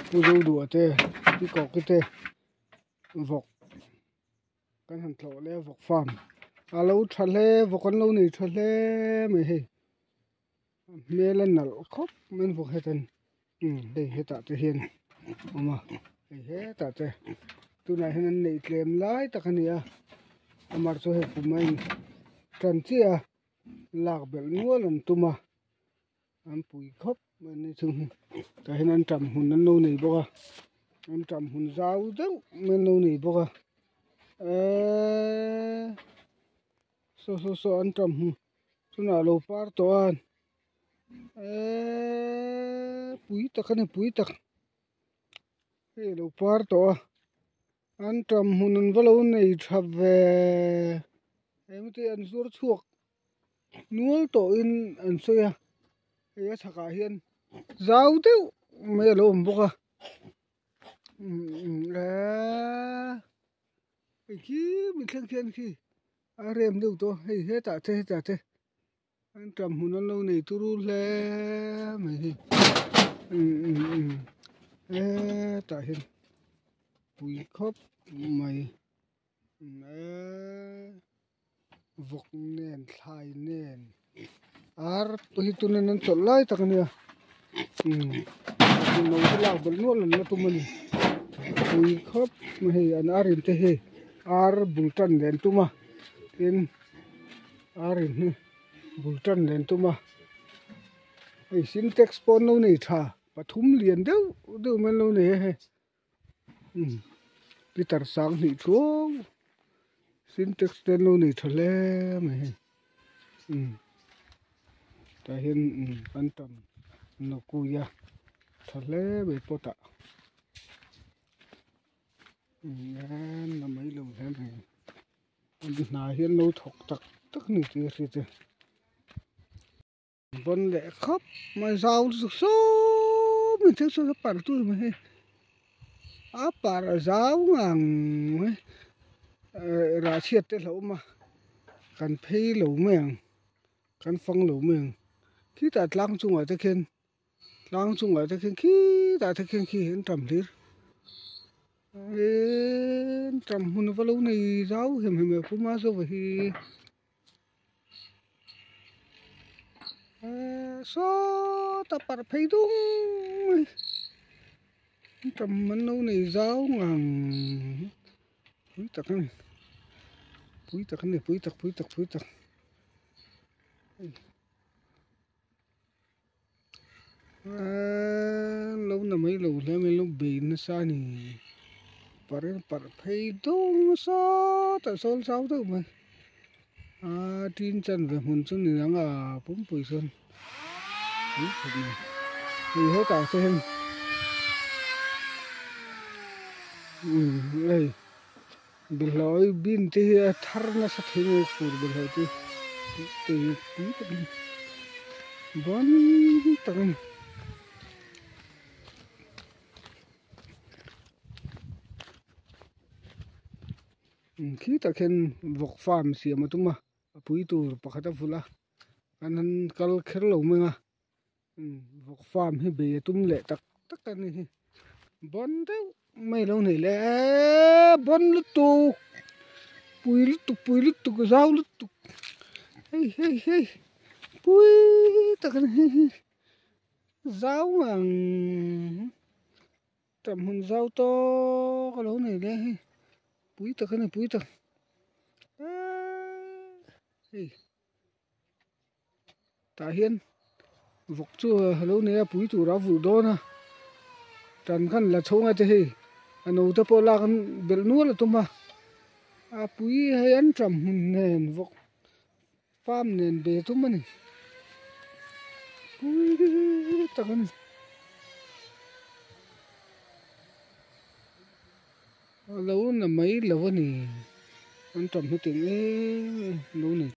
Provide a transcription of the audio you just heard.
Pu Zoduah te Pi Kawki te vawk kan han tlawh leh a vawk farm a lo tha hle vawk an lo nei tha hle mai hei a hmel a nalh khawp mai an vawk hetan umm hei hetah te hian a awm a hei hetah te tunah hian an neih tlem lai tak a ni a amah chu hei kum a in tan chiah a lak belh nual an tum a. An pui khawp mai a ni chung hi tah hian an tam hmun an lo nei bawk a an tam hmun zau deuh mai an lo nei bawk a eeee saw saw saw an tam hmun chungah a lo par tawh a eeee pui tak a ni pui tak hei a lo par tawh a an tam hmun an va lo nei tha ve engemaw te an zuar chhuak. Nual tawhin an sawi a hei a chhakah hian zau deuh mai a lo awm bawk a eeee hei khi mi thleng khian khi a rem deuh tawh a hei hetah te hetah te an ṭam hmun an lo nei turu hle mai hi hetah hian pui khawp mai. Vawk nen thlai nen ar hi tunin an chawlh lai tak a nia no te lak belh nual an la tum a ni pui khawp mai hei an ar in te hi ar bul tan leh an tum a tin ar in hi bul tan leh an tum a hei sintex pawh an lo nei tha pathum lian deuh deuh mai an lo nei a hei. Liter sanghnih thuau sintex te an lo nei tha hle mai hei tah hian an tam an lo kui a tha hle mai pot ah la mai lo hle mai an hna hi an lo thawk tak tak a ni tih a hriat e. Vawn leh khawp mai zau lutuk sawm mai thil sawn a parh tur mai hei a parh a zau ngang mai rah chhiat te hlauh awm a kan phei lo mai ang kan fang lo mai ang khitah tlang chungah te khian tlang chungah te khian khitah te khian khi an tam hlir eee an tam hmun va lo nei zau hem hem e puma zawk hi. Sawta parh phei dung mai tam an lo nei zau ngang pui tak a ni pui tak a ni pui tak pui tak pui tak. Lo na mai lo hle mai lo bei nasa a ni parh in parh phei dawng nasa tah sawn zau deuh mai a tin chan ve hmun chu ni ang a pumpui chuan pui khawp mai hei hetah te hian umm hei bawlhhlawh bin te hi a thar nasa thei mai fur bawlhhlawh te tui pui tak a ni ban tak a ni. Khi tak hian vawk farm siam a tum a a pui tur pakhat a vulh a an han kal kher lo mai ang a vawk farm hi bei a tum leh tak tak a ni hi bawn deuh mai a lo nei leh eeee bawn lutuk pui lutuk pui lutuk zau lutuk hei hei hei pui tak a ni hei hi zau ngang tah hmun zau tawk a lo nei leh hei pui tak a ni pui tak eeee hei. Tah hian vawk chu a lo nei a pui tur a vulh dawn a tan khan la chhung a te hei a no te pawh lak an belh nual a tum a a pui hei an ṭam hmun nen vawk farm nen be tum a ni pui tak a ni. A lo na mai lo a ni an ṭam heti em em a lo nei.